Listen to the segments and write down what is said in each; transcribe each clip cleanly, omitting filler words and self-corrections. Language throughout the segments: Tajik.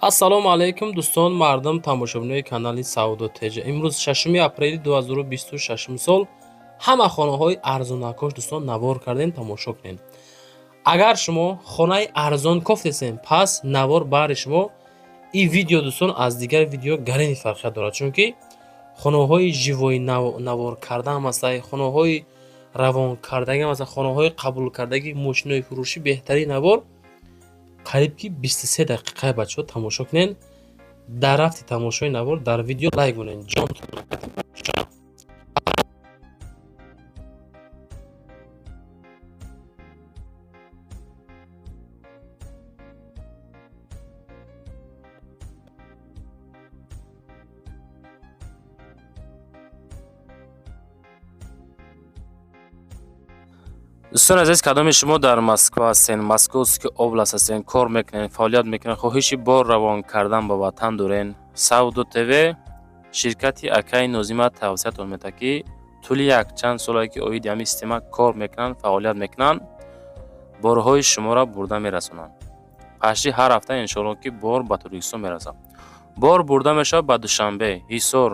Ассалому алайкум, дӯстон, мардум, тамошобинои канали Савдо Теҷа. Имрӯз 6 апрели 2026 сол ҳама хонаҳои арзонакош, дӯстон, навор кардем, тамошо кунед. Агар шумо хонаи арзон кофтесен, пас навор баҳри шумо. Ин видео, дӯстон, аз дигар видео гарини фарқият дорад, чунки хонаҳои живои навор кардаам ҳастай, хонаҳои равон кардагиам ҳаста, хонаҳои қабулкардагӣ, мошинои фурӯшӣ. Беҳтарин навор қариб ки 23 дақиқаи, бачаҳо, тамошо кунед. Дар рафти тамошои навор дар видео лайк монед, ҷон. Дӯстони азиз, кадоми шумо дар Москва ҳастен, Московский область ҳастен, кор мекунед, фаъолият мекунед, хоҳиши бор равон кардан ба ватан дорен, Савдо ТВ ширкати акаи Нозима тавсиятон медиҳад, ки тӯли якчанд солае ки оиди ҳамин система кор мекунанд, фаъолият мекунанд, борҳои шуморо бурда мерасонанд. Пашти ҳар ҳафта, иншоалло, ки бор ба Тоҷикистон мерасад. Бор бурда мешавад ба Душанбе, Ҳисор,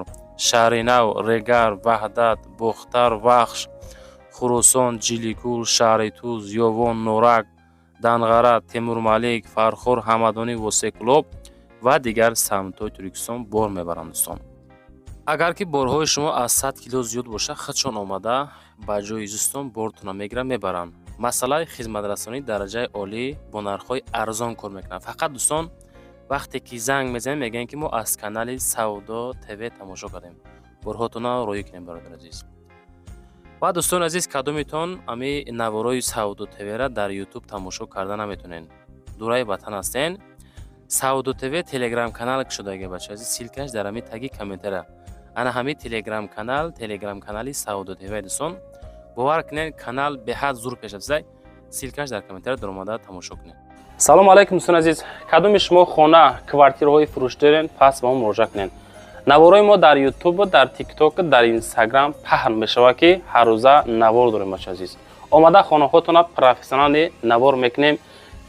Шаҳринав, Регар, Ваҳдат, Бохтар, Вахш, Хуросон, Ҷиликул, шаҳри Туз, Ёвон, Норак, Данғара, Темурмалик, Фархор, Ҳамадонӣ, Восекулоб ва дигар самтҳои Тоҷикистон бор мебаранд, дӯстон. Агар ки борҳои шумо аз 100 кило зиёд бошад, худшон омада ба ҷои зистон бортона мегиранд, мебаранд. Масъалаи хизматрасонии дараҷаи олӣ, бо нархҳои арзон кор мекунанд. Фақат, дӯстон, вақте ки занг мезанем, мегӯянд, ки мо аз канали Савдо ТВ тамошо кардем, борҳотона роҳӣ кунем, бародари азиз. Ва дӯстони азиз, кадомитон ами наворои Савдо ТВра дар Ютуб тамошо карда наметонен, дураи ватан ҳастен, Савдо ТВ телеграм канал кушодаги, бача азиз, ссылка ш дар ҳами таги комментария. Ана ҳами телеграм канал, телеграм канали Савдо ТВ. Дӯстон, бовар кунед, канал беҳад зур пешрафтаи. Ссылка ш дар комментария, даромада тамошо кунед. Салому алайкум, дӯстони азиз. Кадоми шумо хона, квартираҳои фурӯш дорен, пас ба мо муроҷиат кунед. Наворои мо дар Ютуб, дар Тикток, дар Инстаграм паҳн мешавад, ки ҳаррӯза навор дорем. Бача азиз, омада хонаҳотона профессионали навор мекунем,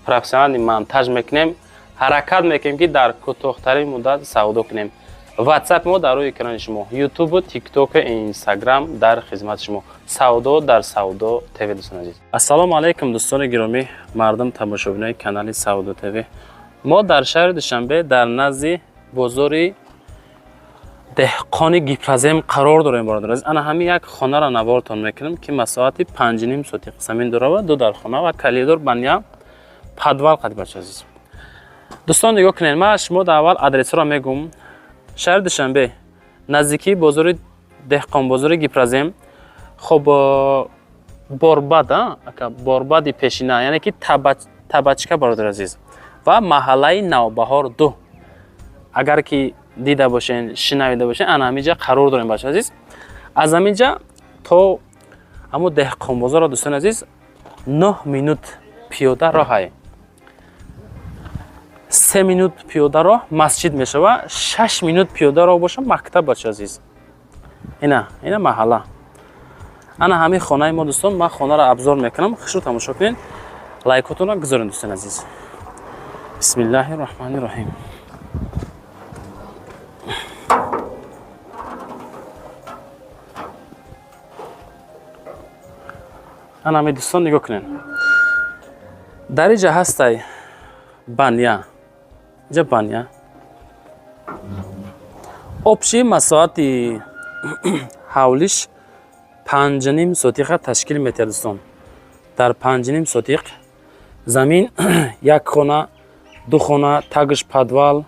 профессионали монтаж мекунем, ҳаракат мекунем, ки дар кӯтоҳтарин муддат савдо кунем. Ватсап мо дар рӯи экрани шумо, Ютубу, Тиктоку, Инстаграм дар хизмати шумо. Савдо дар Савдо ТВ, дӯстони азиз. Ассалому алайкум, дӯстони гиромӣ, мардум, тамошобинои канали Савдо ТВ. Мо дар шаҳри Душанбе, дар назди бозори деҳқони Гипрозем қарор дорем, бародар азиз. Ана ҳамин як хонаро навортон мекунем, ки масоҳати 5,5 сотиқ замин дорава, ду дар хона ва коридор, баня, подвал қади. Бача азиз, дӯстон, нигоҳ кунед, ман шумо дар аввал адресҳоро мегӯм. Шаҳри Душанбе, наздикии бозори деҳқонбозори Гипрозем. Хоб, борбад, ака, борбади пешина, яъне ки табачка, бародар азиз, ва маҳаллаи Навбаҳор 2. Агар ки дида бошен, шинавида бошен, ана ҳаминҷа қарор дорем, бача азиз. Аз ҳаминҷа то ҳамо деҳқонбозорро, дӯстони азиз, 9 минут пиёда роҳае, 3 минут пиёда роҳ масҷид мешава, 6 минут пиёда роҳ боша мактаб, бача азиз. Ина маҳалла, ана ҳамин хонаи мо, дӯстон. Ман хонаро обзор мекунам, хушрӯ тамошо кунед, лайкотонро гузоред, дӯстони азиз. Бисмиллаҳи роҳмани роҳим. Ана ҳамин, дӯстон, нигоҳ кунед, дар иҷа ҳастай баня, иҷа баня. Общий масоҳати ҳавлиш 5,5 сотиқа ташкил метиҳад, дӯстон. Дар 5,5 сотиқ замин як хона, ду хона, тагш подвал,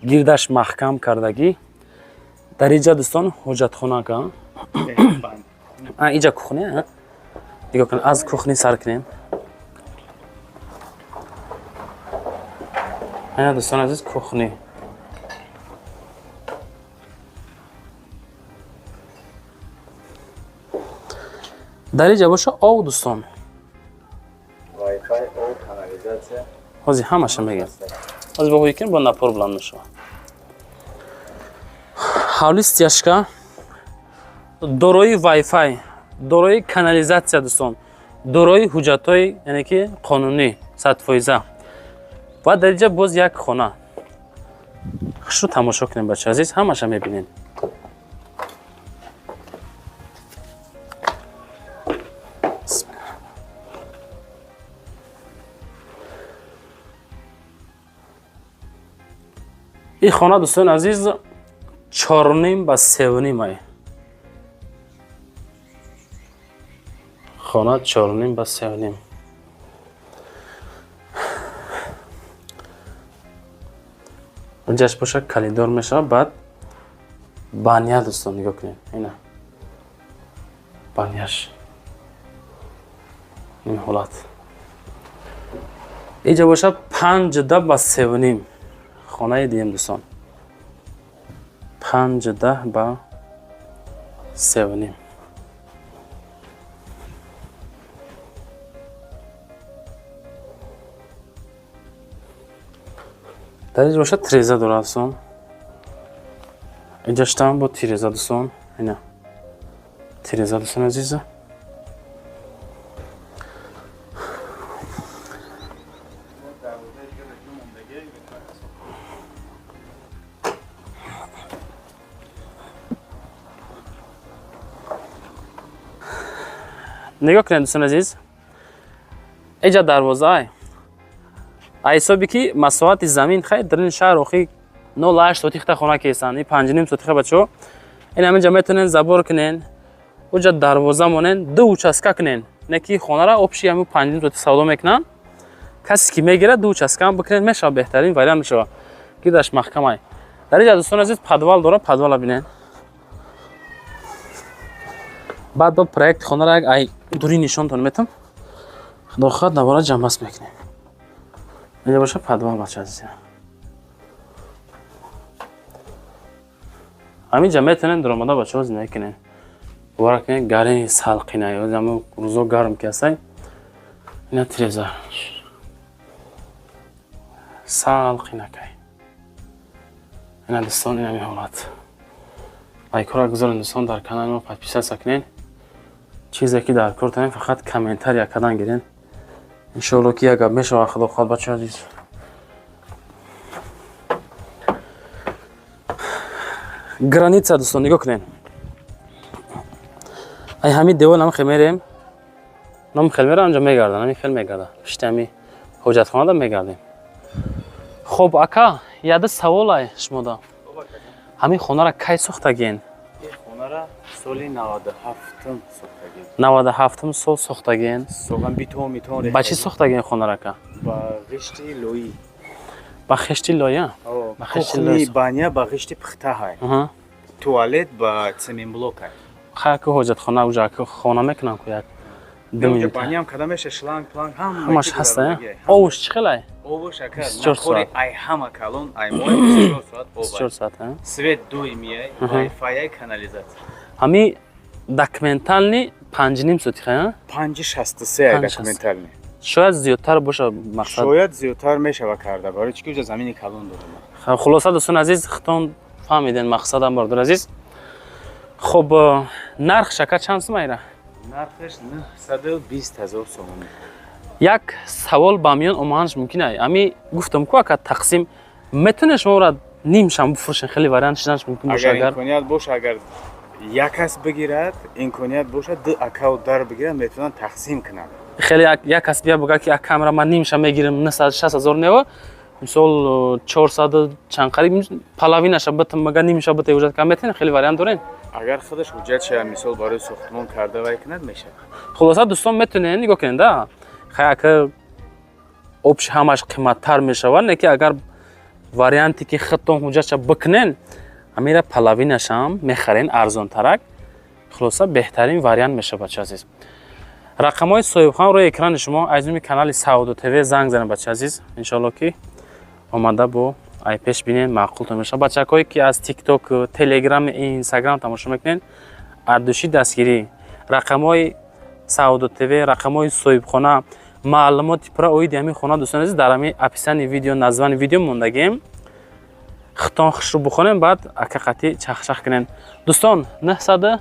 гирдаш маҳкам кардагӣ. Дар иҷа, дӯстон, ҳоҷатхона ка, иҷа кухня. Нигоҳ кунед, аз кухни сар кунем. Ана, дӯстони азиз, кухни. Дар иҷа боша ов, дӯстон. Wi-Fi, об, канализация. Ҳозир ҳамаша мегӯям. Ҳозир бо кунем, бо напор буланд мешавад. Ҳавли стяжка, дорои Wi-Fi, дорои канализация, дӯстон, дорои ҳуҷҷатҳои, яъне ки қонунӣ, 100%. Ва дар инҷа боз як хона. Хушрӯ тамошо кунем, бача азиз, ҳамаша мебинем. Ин хона, дӯстони азиз, 4,5 ба 3,5 ай. Хона 4,5 ба 3,5. Инҷаш боша коридор мешавад, баъд баня, дӯстон, нигоҳ кунед. Ина баняш. Ин ҳолат. Инҷа боша 5,10 ба 3,5. Хонаи дуюм, дӯстон. 5,10 ба 3,5. Дар инҷа боша тиреза дорад, дӯстон. Инҷаштам бо тиреза, дӯстон. Ина тиреза, дӯстони азиза. Нигоҳ кунед, дӯстони азиз, инҷа дарвозаай. Ҳисоби ки масоҳати замин хай дар ин шаҳр охи 0,8 сотихта хона кесанд, ин 5,5 сотиха, бачаҳо. Ин ҳаминҷа метавонен забор кунен, уҷа дарвоза монен, ду участка кунен. Не ки хонара общий ҳамин 5,5 сотих савдо мекунанд. Касе ки мегирад, ду участка ҳам бикунед, мешавад, беҳтарин вариант мешавад. Гирдаш маҳкамай. Дар инҷа, дӯстони азиз, подвал дорад, подвала бинед. Баъд бо проекти хонара як ай дури нишонтон метам. Худо хоҳад, навора ҷамъбаст мекунем. Инҷа боша подвал, бача азиз. Ҳаминҷа метавонед даромада, бачаҳо, зиндагӣ кунед. Бовар кунед, гарми салқина, ҳамин рӯзо гарм ки ҳастай. Ина тиреза. Салқинакай. Ина, дӯстон, ин ҳамин ҳолат. Лайкҳоро гузоред, дӯстон, дар канали мо подписаться кунед. Чизе ки дар кор танед, фақат комментария кардан гиред. Иншоалло ки як гап мешавад, худо хоҳад, бачаҳо азиз. Граница, дӯстон, нигоҳ кунед. Ай ҳамин девол ҳам хел мерем. Ном хел мерам, анҷо мегардам, ҳамин хел мегардам. Пишти ҳамин ҳоҷатхонада мегардем. Хоб, ака, яда саволай шумода. Ҳамин хонара кай сохтагиен? Ин хонара соли 97-м сохтагем. 97 сол сохтагиен. Соған бетон метон. Ба чӣ сохтагиен хонара, ака? Ба ғишти лоӣ. Ба хишти лоя? Ба ғишти лоӣ. Кухни, баня ба ғишти пухта ҳай. Туалет ба цементблок ҳай. Хай, ку ҳоҷатхона уҷа ку хона мекунам ку як ду Уҷа минута. баняам када меша, шланг планг ҳама. Ҳамаш ҳаста, я? Овуш чӣ хелай? Овуш, ака, 24 нахори соат. ай ҳама калон ай мои 24 соат об. 24 соат, а? Свет доимияй, вайфай, канализатсия. Ҳами документальный 5,5 сотиха, я? 5,63 ай 5,63. Документальный. Шояд зиёдтар боша, мақсад. Шояд зиёдтар мешава карда, барои чӣ ки уҷа замини калон дорем. Хуб, хулоса, дӯстони азиз, худтон фаҳмиден мақсадам, бародар азиз. Хуб, нарх, ака, чанд сум айра? Нархаш 920 ҳазор сомонӣ. Як савол ба миён омаданаш мумкин ай. Ами гуфтам ку, ака, тақсим метавонед шуморо нимшам бифурӯшен, хеле вариант шиданаш мумкин боша. Агар Агар имконият боша, агар як кас бигирад, имконият бошад, ду аккаунт дар бигирад, метавонанд тақсим кунанд. Хеле як кас бия буга ки камера ман нимша мегирам, 960 ҳазор нева, мисол, 400 чанд қариб половинаша битам, мага нимша бите ҳуҷҷат кам метавонед, хеле вариант дорен. Агар худаш ҳуҷҷатша, мисол, барои сохтмон карда вай кунад, мешавад. Хулоса, дӯстон, метавонед нигоҳ кунед, да, хай, ака, общий ҳамаш қиматтар мешавад, не ки агар варианте ки худтон ҳуҷҷатша бикунен, ҳамира половинашам мехарен арзонтарак. Хулоса, беҳтарин вариант мешавад, бача азиз. Рақамҳои соҳибхон рӯи экрани шумо, аз номи канали Савдо ТВ занг занед, бача азиз. Иншоалло ки омада бо ай пеш бинен, маъқултон мешавад. Бачакҳое ки аз Тикток, Телеграм, Инстаграм тамошо мекунед, ардуши дастгирӣ, рақамҳои Савдо ТВ, рақамҳои соҳибхона, маълумоти пурра оиди ҳамин хона, дӯстони азиз, дар ҳамин описании видео, названии видео мондагем. Худтон хушрӯ бихонем, баъд ака қатӣ чахчах кунем. Дӯстон, 920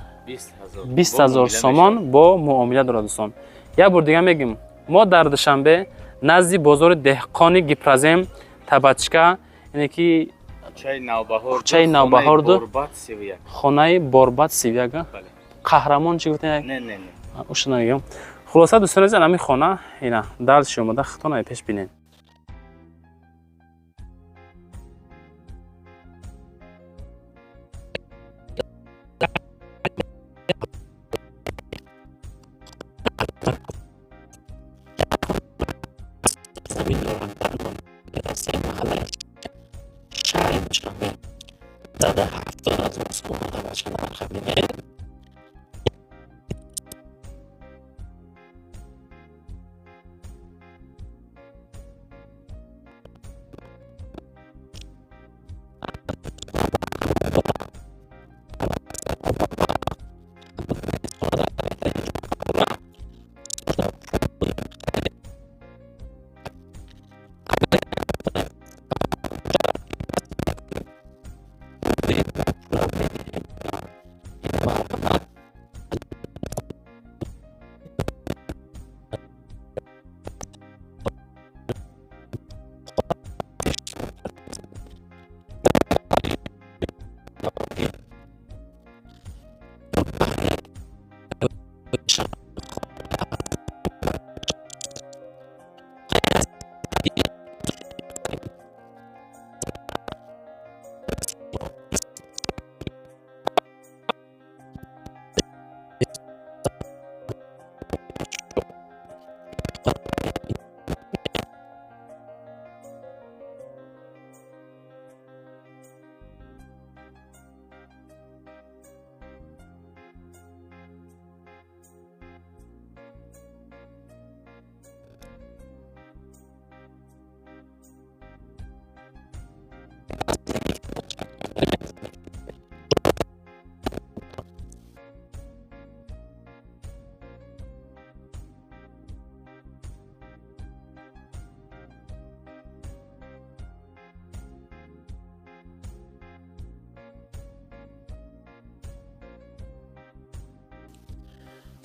ҳазор сомон бо муомила дорад, дӯстон. Як бор дига мегӯем, мо дар Душанбе, назди бозори деҳқони Гипрозем, табачка, яъне ки Кӯчаи Навбаҳор. Кӯчаи Навбаҳор ду. Борбад 31. Хонаи Борбад 31. Бале. Қаҳрамон чӣ гуфтем? Не, не, не. Уша намегам. Хулоса, дӯстони азиз, ҳамин хона ина дальше омада хитона пеш бинед. Замин доранд дар номер се маҳаллаи шаҳри Душанбе. Зада 70 000 сомона бача нарха бинед.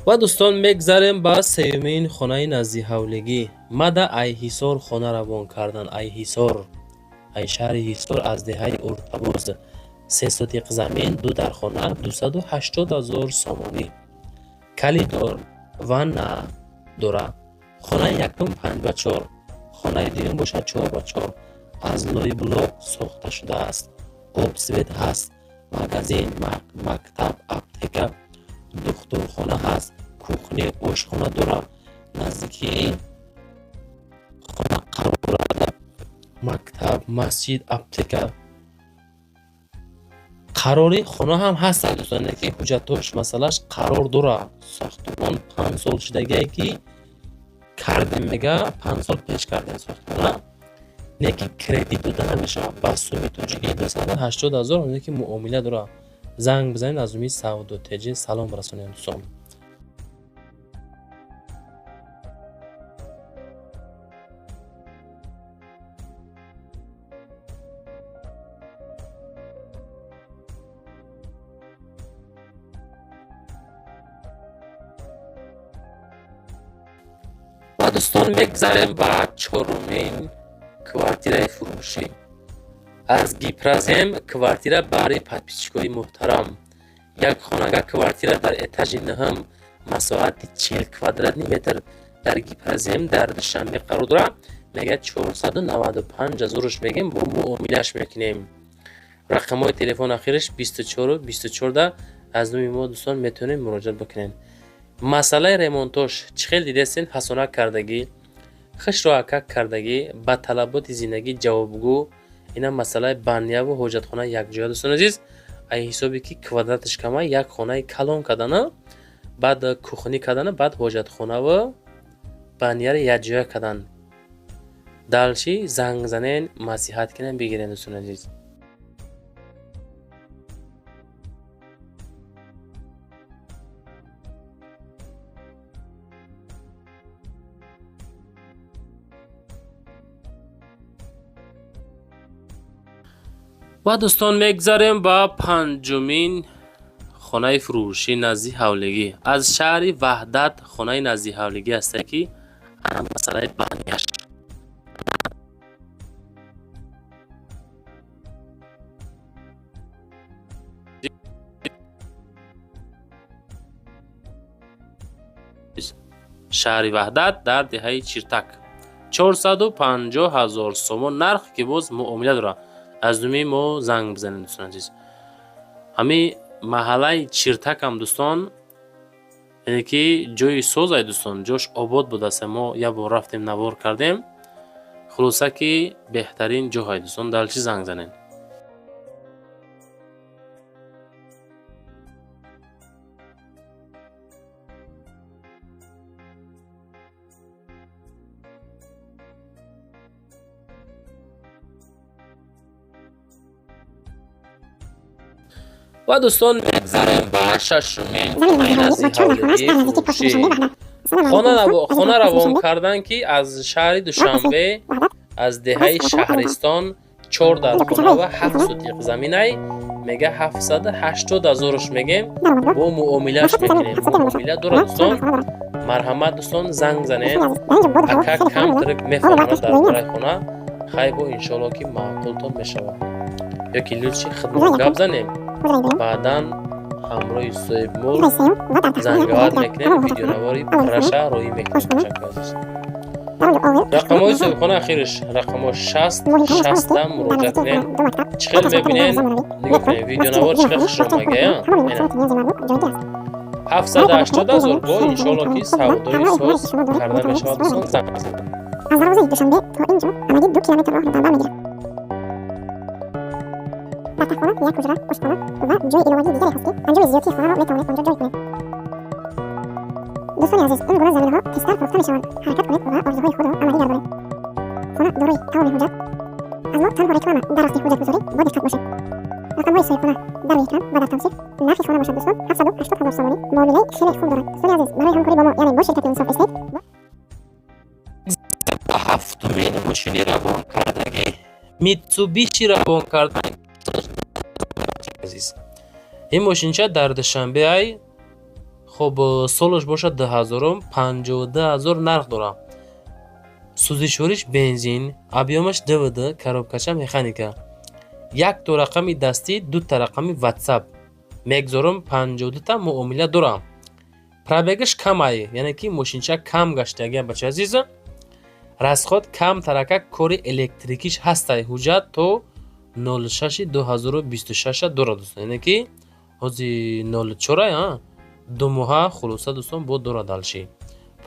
Ва дӯстон, мегзарем ба сеюмин хонаи наздиҳавлигӣ. Мада ай Ҳисор хона равон кардан, ай Ҳисор, ай шаҳри Ҳисор, аз деҳаи Уртабоз. Се сотиқ замин, ду дархона, 280 000 сомонӣ. Калидор, ванна дора. Хонаи якум 5 ба 4, хонаи дуюм бошад 4 ба 4. Аз лои блок сохта шудааст. Об, свет ҳаст, магазин, мактаб, аптека, духтурхона ҳаст, кухня, ошхона дорад. Наздикии хона қарор дорад мактаб, масҷид, аптека. Қарори хона ҳам ҳастанд, дӯстоне, ки ҳуҷҷатош масъалаш қарор дорад. Сохтмон 5 сол шудагие ки кардем, мега, 5 сол пеш кардем сохтмона, не ки кредит дода намешавад. Ба суми тоҷикӣ 280 000, оне ки муомила дорад. Занг бизанед, аз Умид Савдо ТЖ салом расонед, дӯстон. Ва дӯстон, мегзарем ба чорумин квартираи фурӯшӣ. Аз Гипрозем квартира баҳри подписчикои муҳтарам. Як хонага квартира дар этажи нӯҳум, масоҳати 40 квадратный метр, дар Гипрозем дар Душанбе қарор дорад. Мегӯяд, 495 ҳазорш мегем, бо муомилаш мекунем. Рақамҳои телефон ахираш 24 24 да аз номи мо, дӯстон, метавонед муроҷиат бикунед. Масъалаи ремонтош чӣ хел дидестен, фасонак кардагӣ, хишро акак кардагӣ, ба талаботи зиндагӣ ҷавобгӯ. Ина масъалаи баняву ҳоҷатхона якҷоя, дӯстони азиз. Ай ҳисобе ки квадраташ кама, як хонаи калон кардана, баъд кухня кардана, баъд ҳоҷатхонаву баняро якҷоя кардан. Дальше занг занен, маслиҳат кунен, бигирен, дӯстони азиз. Ва дӯстон, мегзарем ба панҷумин хонаи фурӯшӣ назди ҳавлигӣ. Аз шаҳри Ваҳдат хонаи назди ҳавлигӣ ҳаста, ки масъалаи баняш. Шаҳри Ваҳдат дар деҳаи Чиртак. 450 ҳазор сомон нарх, ки боз муомила дорад. Аз думи мо занг бизанед, дӯстони азиз. Ҳами маҳаллаи Чиртакам, дӯстон, яъне ки ҷои созай, дӯстон, ҷош обод будааст. Мо як бор рафтем, навор кардем. Хулоса ки беҳтарин ҷоҳай, дӯстон, далчи занг занед. Ва дӯстон, мегзарем ба шашумин хонаи ҳавлигии фурӯшӣ. Хона равон кардан, ки аз шаҳри Душанбе, аз деҳаи Шаҳристон, 4 дар хона ва 7 сотиқ заминай, мега 780 ҳазорш мегем, бо муомилаш мекунем. Муомила дорад, дӯстон. Марҳамат, дӯстон, занг занед. Ака камтарик мефаҳмонад дар бораи хона. Хай, бо иншоалло ки маъқултон мешавад. Ёки лучше хидмат гап занем, баъдан ҳамроҳи соҳибмулк зангават мекунем, видеонавори параша роҳӣ мекунем. Ташаккур, азиз. Рақамҳои соҳибхона ахирш рақамҳо 60 60 муроҷиат кунед. Чӣ хел мебинед, нигоҳ кунед, видеонавор чӣ хел хушромагая. 780 ҳазор бо иншоалло ки савдои соз карда мешавад, дӯстон, занг бизанед. Аз дарвозаи Душанбе то ин ҷо ҳамагӣ 2 километр роҳро дар бар мегирад. Дар тахтхона як ҳуҷра, ошхона ва ҷои иловагии дигаре ҳаст, ки анҷоми зиёдтии хонаро метавонед онҷо ҷой кунед. Дӯстони азиз, ин гуна заминаҳо тезтар фурӯхта мешаванд. Ҳаракат кунед ва орзуҳои худро амалӣ гардонед. Хона дорои тамоми ҳуҷҷат. Аз мо танҳо реклама. Дар вақти ҳуҷҷатгузорӣ бо диққат бошед. Рақамҳои соҳибхона дар рӯи экран ва дар тавсиф. Нархи хона бошад, дӯстон, 780 ҳазор сомонӣ. Муомилаи хеле хуб дорад. Дӯстони азиз, барои ҳамкорӣ бо мо, яъне бо ширкати Инсоф Эстейт, ҳафтумин мошини равон кардагӣ Митсубиши равон кардан, азиз. Ин мошинча дар Душанбе ай. Хоб, солаш бошад 2000, 52 ҳазор нарх дорад. Сӯзишвориш бензин, объёмаш ДВД, коробкаша механика. Якто рақами дастӣ, дута рақами WhatsApp мегзорам, 52 та муомила дорам. Пробегаш камай, яъне ки мошинча кам гаштагия, бача азиз. Расход кам таракак, кори электрикиш ҳастай. Ҳуҷҷат то 06 2026 дорад, дӯстон, яъне ки ҳози 04, ду моҳа. Хулоса, дӯстон, бо дорад далши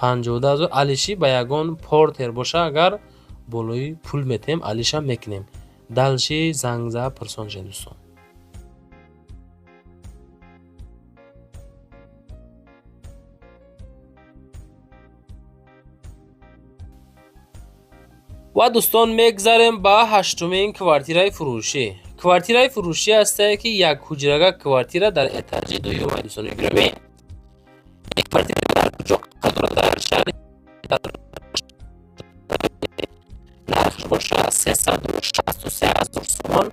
52 ҳазор алиши. Ба ягон портер боша, агар болои пул метем, алиша мекунем. Далши зангза пурсон шед, дӯстон. Ва дӯстон, мегзарем ба ҳаштумин квартираи фурӯшӣ. Квартираи фурӯшӣ ҳастае, ки як ҳуҷрага квартира дар этажи дуюм, дӯстони гиромӣ. Квартира дар куҷо қарор дорад? Дар шаҳри, нархш бошад 363 ҳазор сомон. 350 ҳазор сомон.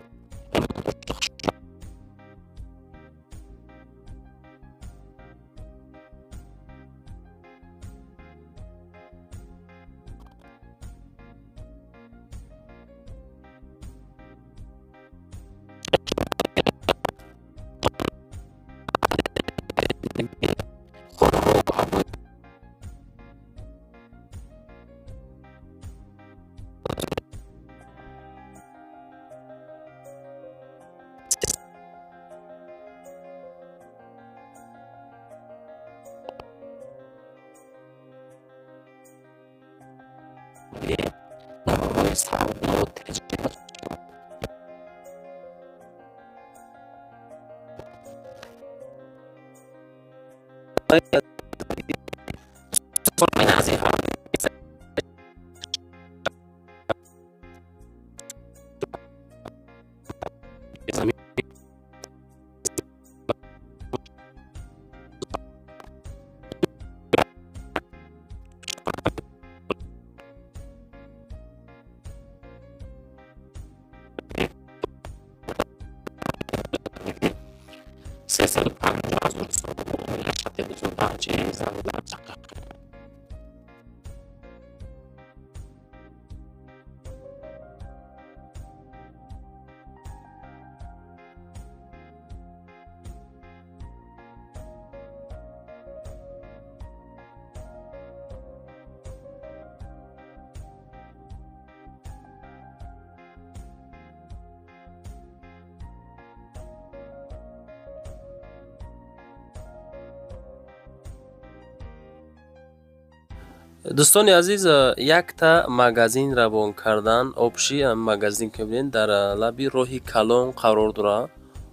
Дӯстони азиз, якта магазин равон кардан. Общий магазин ки мебинед, дар лаби роҳи калон қарор дорад.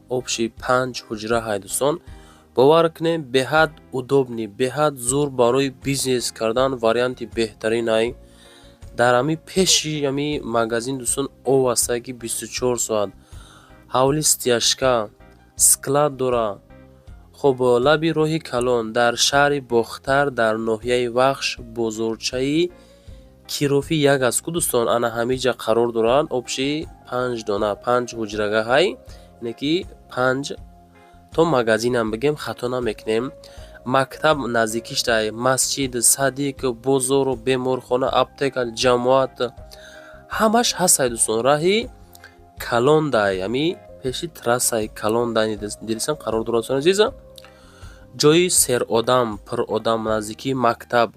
Общий панҷ ҳуҷра ҳай, дӯстон. Бовар кунем, беҳад удобный, беҳад зур, барои бизнес кардан варианти беҳтарин ай. Дар ҳами пеши ҳами магазин, дӯстон, об ҳастае, ки 24 соат, ҳавли стяжка, склад дорад. Хуб, лаби роҳи калон, дар шаҳри Бохтар, дар ноҳияи Вахш, бозорчаи Кирови 1 аст ку, дӯстон, ана ҳамиҷа қарор дорад. Общий панҷ дона, панҷ ҳуҷрага ҳай, ине ки панҷ то магазинам бигем, хато намекунем. Мактаб наздикиштай, масҷид, садик, бозору беморхона, аптека, ҷамоат, ҳамаш ҳастай, дӯстон. Раҳи калондай, ҳами пеши трассаи калондай дидисам қарор дорад, дӯстони азиз. Ҷои серодам, пуродам, наздикии мактаб.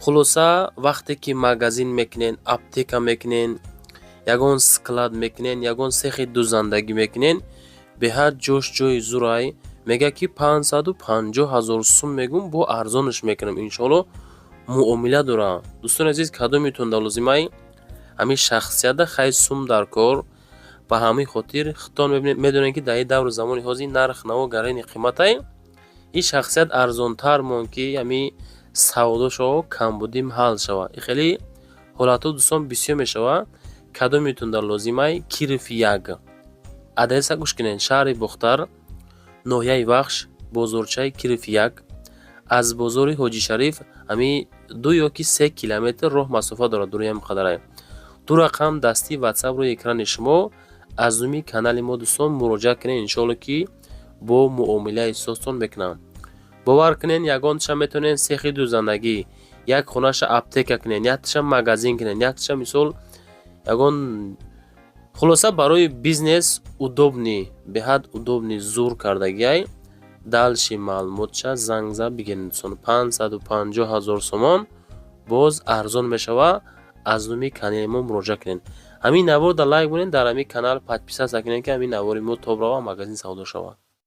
Хулоса, вақте ки магазин мекунен, аптека мекунен, ягон склад мекунен, ягон сехи дузандагӣ мекунен, беҳад ҷош ҷои зурай. Мегӯяд, ки 550 000 сум мегум, бо арзонаш мекунам, иншоалло, муомила дорам. Дӯстони азиз, кадомитон да лозимай ҳамин шахсията, хай, сум дар кор. Ба ҳамин хотир худтон медонед, ки дар ин давру замони ҳозир нарх наво гарони қиматай. Ин шахсият арзонтар монд, ки ҳамин савдошо камбудим ҳал шавад. И хеле ҳолатҳо, дӯстон, бисёр мешавад. Кадомитон дар лозимай, Кирови 1, адреса гӯш кунед: шаҳри Бохтар, ноҳияи Вахш, бозорчаи Кирови 1. Аз бозори Ҳоҷишариф ҳамин 2 ё ки 3 километр роҳ масофа дорад. Дуруям қадарай. Ду рақам дастии Ватсап рӯи экрани шумо. Аз номи канали мо, дӯстон, муроҷиат кунед, иншоалло, ки бо муомилаи созтон мекунам. Бовар кунед, ягонташа метавонед сехи дузандагӣ, як хонаша аптека кунед, якташа магазин кунед, якташа, мисол, ягон, хулоса, барои бизнес удобный, беҳад удобный, зур кардагиай. Дальше маълумотша занг зад бигиред, дӯстон. 550 000 сомон, боз арзон мешавад. Аз номи канали мо муроҷиат кунед. Ҳамин наворда лайк монед, дар ҳамин канал подписаться кунед, ки ҳамин навори мо тоб рава, магазин савдо шавад.